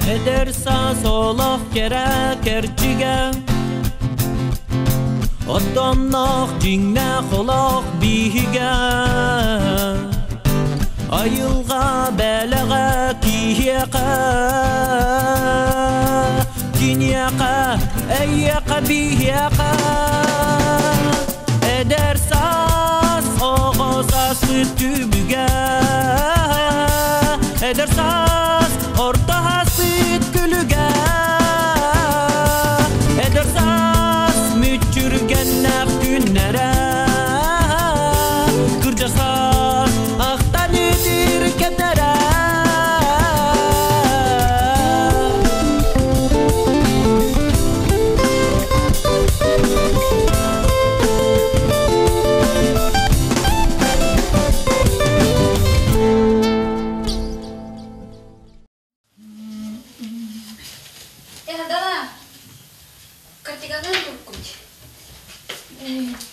Edersa solak gerek erçige Otonnak cinne kolak bihige Ayılga belega kihiyeka Cinyeka eyyeka bihiyeka Edersas oğosas mütübüge Edersas orta süt gülüge Edersas müçürgenler günlere Kırcasas aktan edir kedere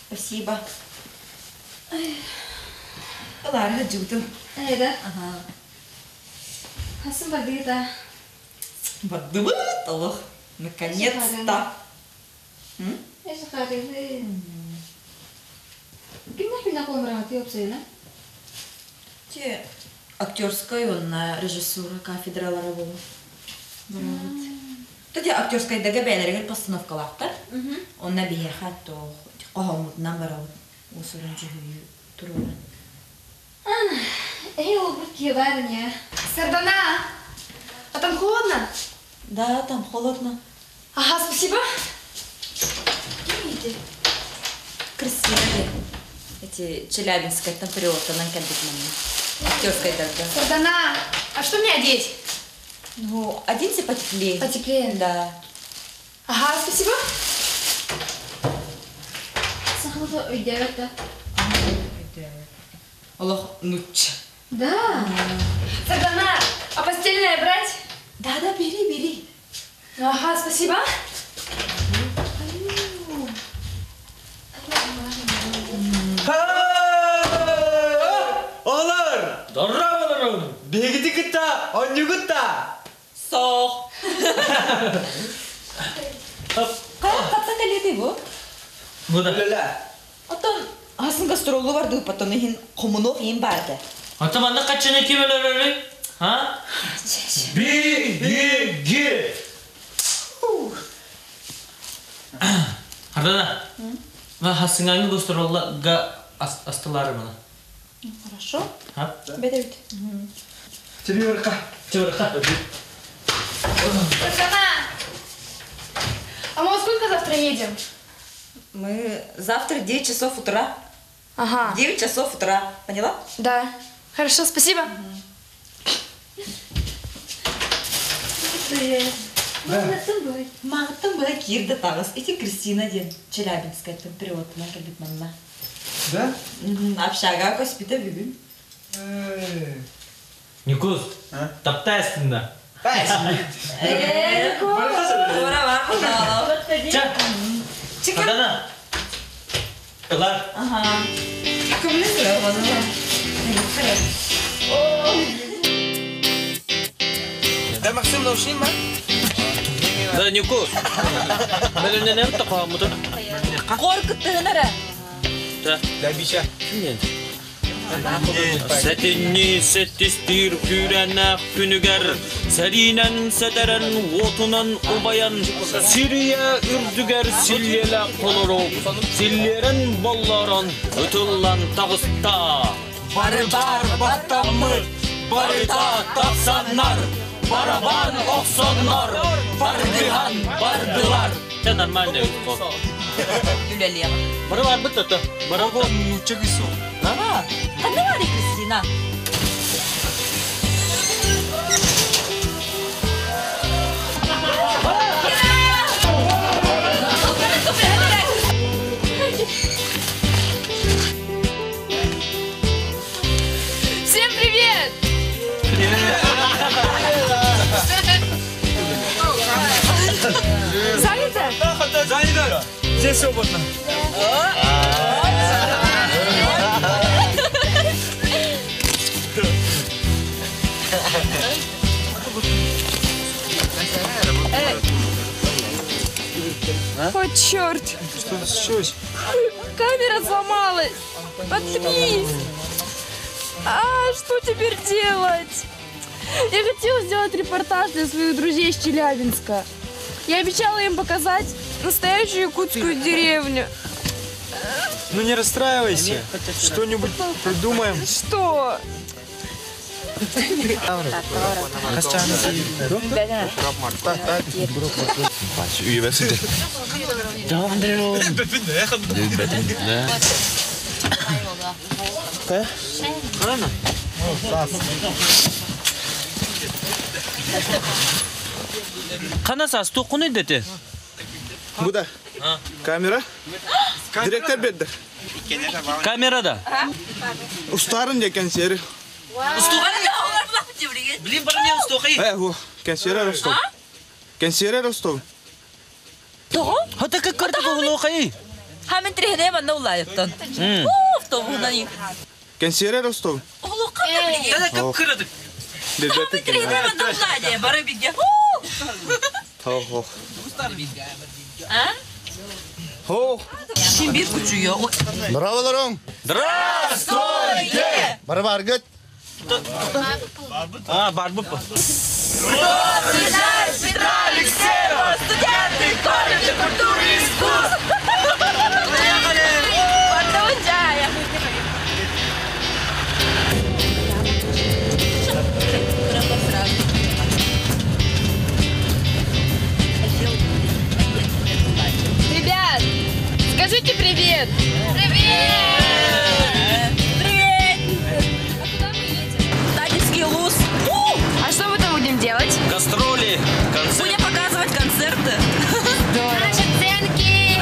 Спасибо. Ладно, Джуда. Да? Ага. Хасан бадыда. Бадыба, наконец-то. Я же ходила. Кем на работе обсена? Те актерской он на режиссура кафедра работал. Тоді актерська дегабелерге постановкаларда. Он на биехат то қоғамутнан барауд. Осырын жүгүйі тұруын. Ана, ол бір кеварня. Сардана, а там холодно? Да, там холодно. Ага, спасибо. Видите? Красиво. Эти челябинская там природа на кандидатной. Актерская дорога. Сардана, а что мне одеть? Ну, оденься потеплее. Потеплее? Да. Ага, спасибо. Сахлата уйдет, Аллах, нуч. Да. Сардана, а постельное брать? Да, бери. Ага, спасибо. Олар! Доррабаларым! Бегиди кытта, онюгутта! Соқ. Қатсан кәледі бұл? Бұда? Лөла. Отын асын гастролы барды, потом ехін құмынық ең барды. Атаманда қачаны кемелері? Ha? Беги! Ардана, ва хасыңаңы гастролла астылары мұна. Хорошо. Ha? Бедерит. Чеберқа. Сардана, а мы во сколько завтра едем? Мы завтра 9 часов утра. Ага. 9 часов утра. Поняла? Да. Хорошо, спасибо. Мағыттың бұда керді тағыз. Эти Кристина ден. Челябинская там переводына келдік манна. Да? Общага коспита бүгін. Никус, таптайсың да. Ора бар бұда. Ардана. Қылар. Ага. Кімлі сұра бұда? Да, Максим, наушнин ма? Да, Никус. Бәлімнен әм тақуа мұты? Қорқыттығын ара. Да. Да, биша. Кімнен? Сәтінні сәттістір күрәнәк күнігер Сәринен сәдәрін отынан обаян Сирия үрдігер силлелі қолырып Силлерін болларын өтіллан тағыста Бары бар баттамыр, бары да тапсаннар Барабан оқсоннар, бардыған бардылар Це нормальный код. Юлялия. Бары бар бұт өті. Бары бұл. Чагысу. Ага. Қандай бар Кристина? Всем привет! Занято? Занято. Здесь свободно. черт! Что случилось? Камера сломалась! Отрись! Что теперь делать? Я хотела сделать репортаж для своих друзей из Челябинска. Я обещала им показать настоящую якутскую деревню. Ну не расстраивайся. Что-нибудь придумаем. Что? Қанаса стоқуны дете? Буда. Камера? Директор берді. Камерада. Устарын де кенсері. Блин, бар мен стоқи. О, кенсері Ростов. Кенсері Ростов. Хата как карта болоқай. Хамин трехне банда улайыптан. Автобусдан. Кенсері Ростов. Тада как кырдык. Дербеті Трехне банда улайды. Бары биге. Хо. Kim bir uçuyor. Bravolarım. Здравствуйте! Barbargıt. Барбут. Петра Алексеева, студенты колледжа культуры и искусств. Подключаем. Ребят, скажите привет! Танецкий луз. А что мы там будем делать? Гастроли, концерт. Будем показывать концерты. Наши оценки.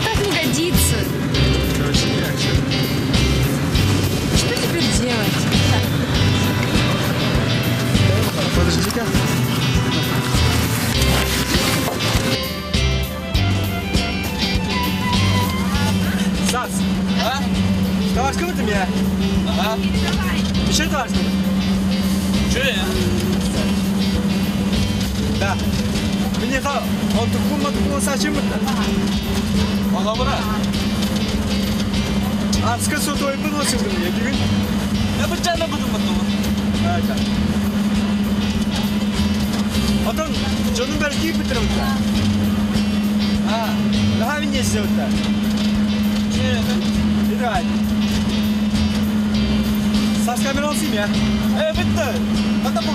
Так не годится. Что теперь делать? Подожди-ка. Сас, Тавашка mı ya? Bir şey Тавашka mı? Че? Да. Мне он tukuma saçım mı? Ага, бра. Арска сотой выносил бы мне, дивин. Я бы чайно буду потом. Evet. Otan, canım belki bitirim. Daha bir neyse öte. Bir ay. Sas kamera olsun ya. Bitti. Hatta bu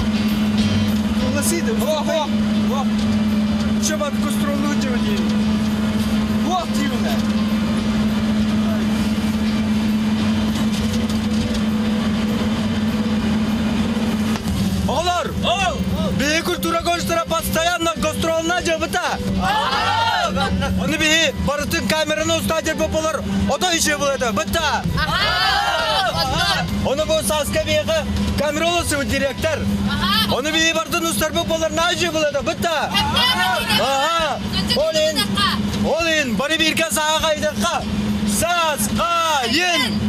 nasıldı? Vah. Şabat kostrolluğu cevdi. Vah diyeyim. Oğlar! Bir kultura gösteren постоянно гастрольна жабыта. Onu bir barıtın kameranı ustacı popolar. O da işe buladı. Bıtta. Onu bu saska bir kamera olsun direktör. Onu bir barıtın ustacı popolar ne işe buladı. Bıtta. Olin. Bari bir kez sağa kaydır. Saz kayın.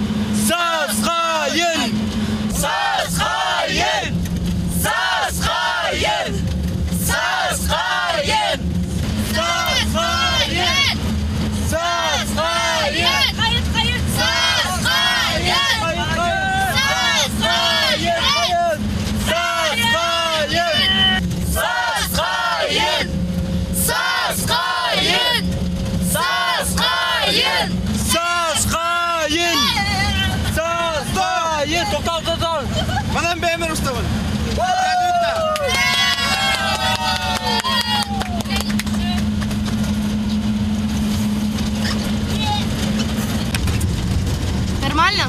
Total. Bana beğenmen ustamın. Нормально?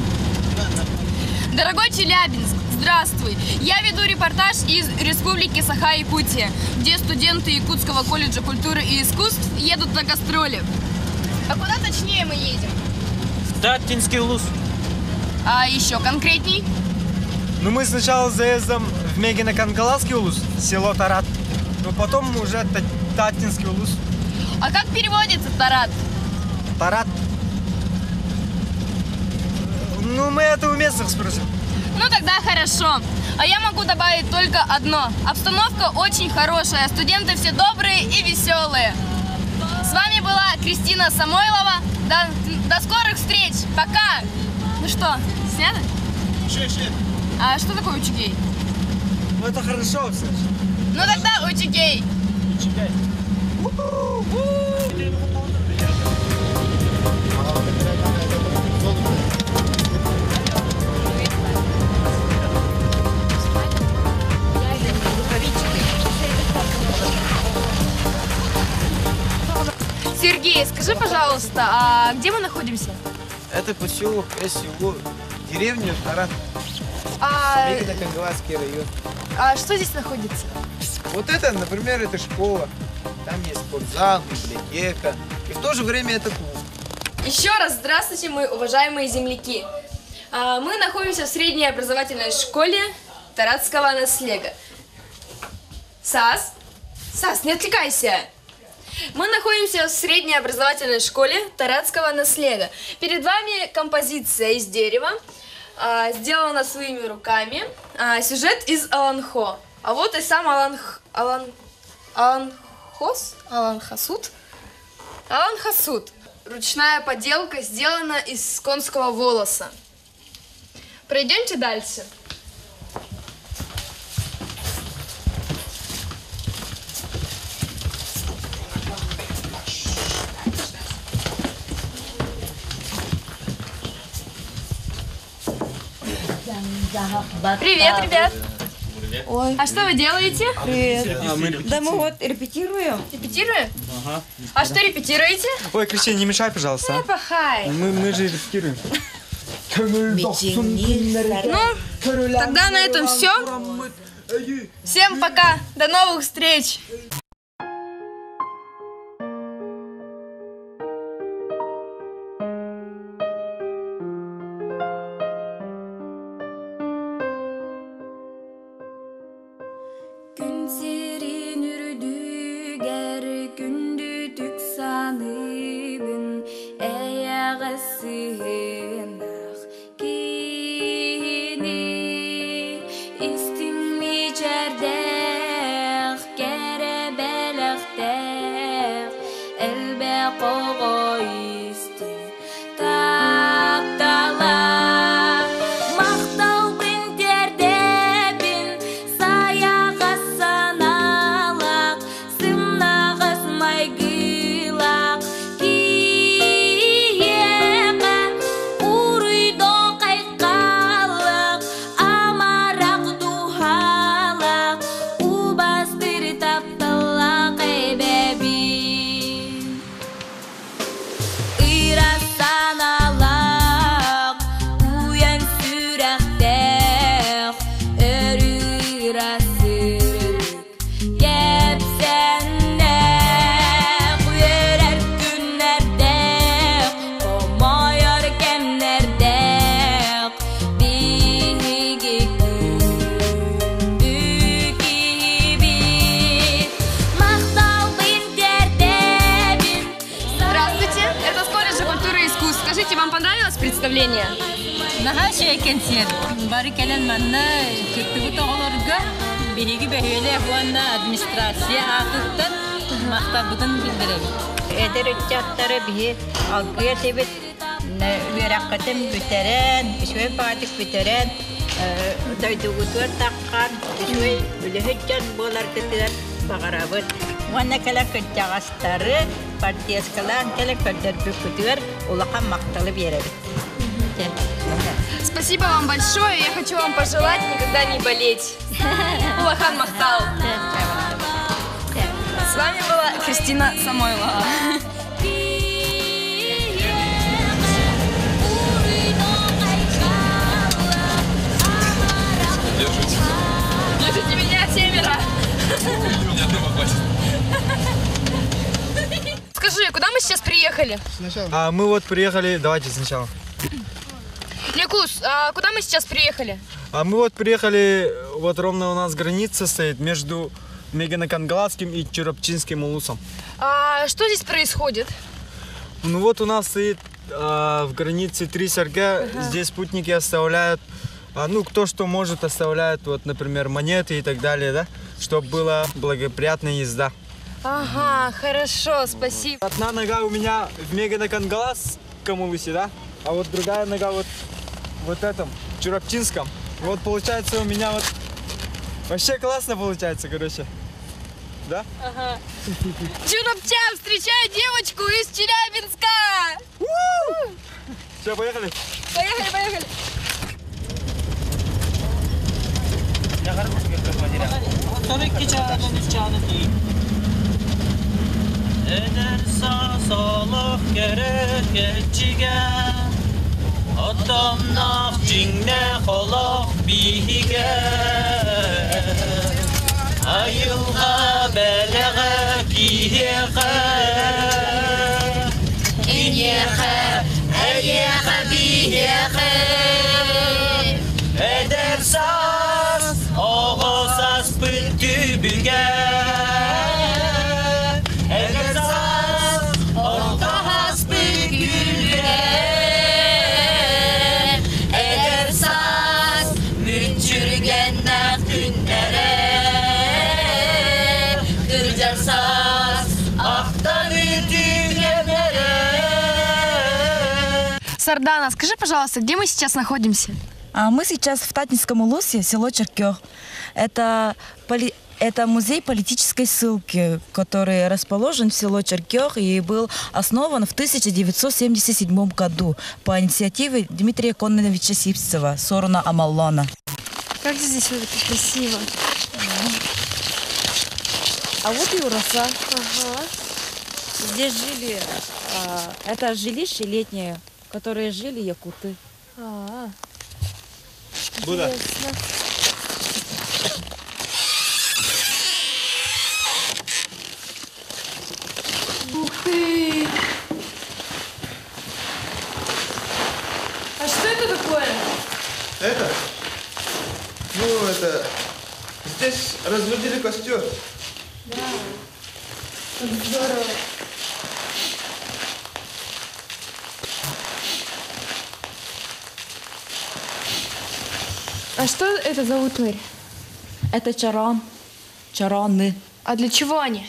Дорогой Челябинск, здравствуй! Я веду репортаж из Республики Саха-Якутия, где студенты Якутского колледжа культуры и искусств едут на гастроли. А куда точнее мы едем? Татинский луз. А еще конкретней? Ну мы сначала заездом в Мегино-Кангаласский улус, село Тарат. Но потом уже Татинский улус. А как переводится Тарат? Тарат. Ну мы это у местных спросим. Ну тогда хорошо. А я могу добавить только одно. Обстановка очень хорошая, студенты все добрые и веселые. С вами была Кристина Самойлова. До скорых встреч. Пока. Ну что, снято? Ще. А что такое учигей? Ну это хорошо, Саша. Ну тогда учигей. Чекай. Сергей, скажи, пожалуйста, а где мы находимся? Это поселок СЮ, деревня Тарат, Мегино-Кангаласский район. А что здесь находится? Вот это, например, это школа. Там есть спортзал, библиотека. И в то же время это клуб. Еще раз здравствуйте, мои уважаемые земляки. Мы находимся в средней образовательной школе Таратского наслега. Сас, не отвлекайся. Мы находимся в средней образовательной школе Таратского наслега. Перед вами композиция из дерева, сделана своими руками. Сюжет из Аланхо. А вот и сам Алан Хасуд. Ручная поделка сделана из конского волоса. Пройдемте дальше. Привет, ребят. Ой, А что вы делаете? привет. Да мы вот репетируем. Репетируем? А что репетируете? Ой, Кристина, не мешай, пожалуйста. Пахай. Мы же репетируем. Ну, тогда на этом все. Всем пока. До новых встреч. Gün serin ürdü ger gündü tük sanıbın eyağısın ah kini istinli cerdek kere belektek elbe kogo istin taptala maqtal bin terde bin saya sanalak sımnağız maygılak kiyeqa uruydon qayqalak amarak duhalak ubastır taptalak ebebin İrasan alak uyan sürektek örür asırlık Gepsende Kuyerer günlerde Komayar kemlerde Bigi gündü gibi Maqtal bin derde bin Здравствуйте. Это с колледжа культуры и искусств. Скажите, вам понравилось представление? Наха шейкенсен. Бары келен манна күттүгү тоголорга бириги бөһөлө буанна администрация атыттан мактабытын билдиребит. Эдер үчаттары бии алгыя тебит үераккатым бүтерен, ишвей патик бүтерен, дойдугутуар таккан, ишвей үлөһөччөн болар кеттилер багарабыт. Уанна келе көттягастары партияскалан келе көддөр бүкүтүер улака макталы беребит. Спасибо вам большое. Я хочу вам пожелать никогда не болеть. Улахан Махтал. С вами была Кристина Самойлова. Держите меня, семеро. Скажи, куда мы сейчас приехали? Мы вот приехали, давайте сначала. Лекус, а куда мы сейчас приехали? Мы вот приехали, вот ровно у нас граница стоит между Мегино-Кангаласским и Чурапчинским улусом. А что здесь происходит? Ну вот у нас стоит в границе 3 сарга, здесь спутники оставляют Ну, кто что может, оставляет, вот, например, монеты и так далее, да? Чтобы была благоприятная езда. Ага, хорошо, спасибо. Одна нога у меня в Мегана-Кангаласском улусе, да? А вот другая нога вот в этом, Чурапчинском. Вот получается у меня вот вообще классно получается, короче. Да? Ага. Чурапчан, встречаю девочку из Челябинска! Все, поехали? Поехали, поехали. Edersa sağlık gerek etçige Adam nafcinne xolaq bihige Ayılğa bələğə kiheqə İnyeqə, eyyeqə biheqə Edersas, oğusas püttü büge Сардана, скажи, пожалуйста, где мы сейчас находимся? Мы сейчас в Татинском улусе, село Черкёх. Это музей политической ссылки, который расположен в село Черкёх и был основан в 1977 году по инициативе Дмитрия Конноновича Сивцева, Сорона Амаллона. Как здесь вот это красиво. А вот и Ураса. Ага. Здесь жили, это жилище летнее, в которое жили якуты. Куда? Ух ты! А что это такое? Это? Ну, это... Здесь разводили костер. Да. Как здорово. А что это за утварь? Это чаран, чараны. А для чего они?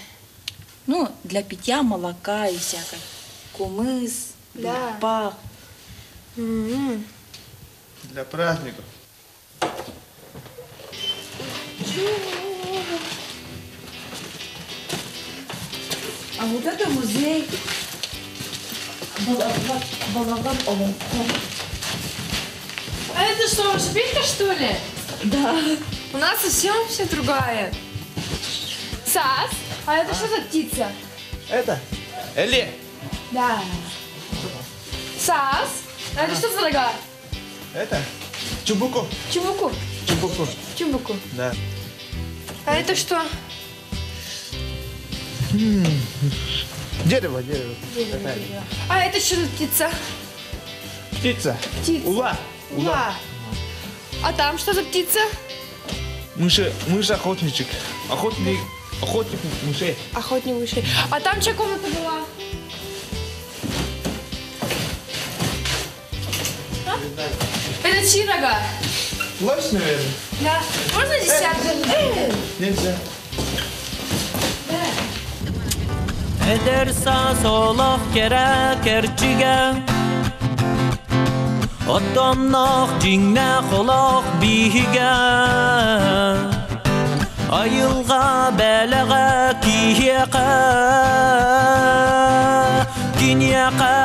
Ну, для питья молока и всякой. Кумыс, Да. пах. Для праздников. А вот это музей Балаган Олонком. А это что, ваша печка, что ли? Да. У нас совсем все другая. Сас, а это что за птица? Это? Эле. Да. Сас, а это что за нога? Это? Чубуку. Чубуку. Чубуку. Чубуку. Да. А это что? Дерево. Дерево. А это что за птица? Птица. Птица. Ула. Ула. А там что за птица? Мышь-охотничек. Охотник мышей. Охотник мышей. А там чья комната была? А? Это чьи нога? Лось, наверное. Да. Можно десятку? Нельзя. Edersa solaq gerek erçige Adam nafcinne xolaq bihige Ayılğa bələğə kiheqə Kinyeqə,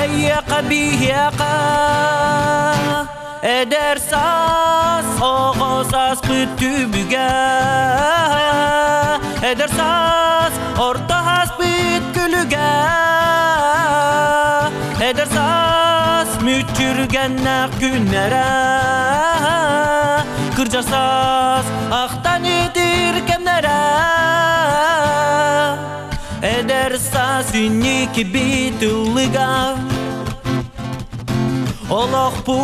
eyyeqə biheqə Edersas, oğusas püttübüge Edersas, ortahas bütkülüge Edersas, mütçürgenler günlere Kırcarsas, ahtan edir kemlere Edersas, ünlü gibi tıllıga Olaq bu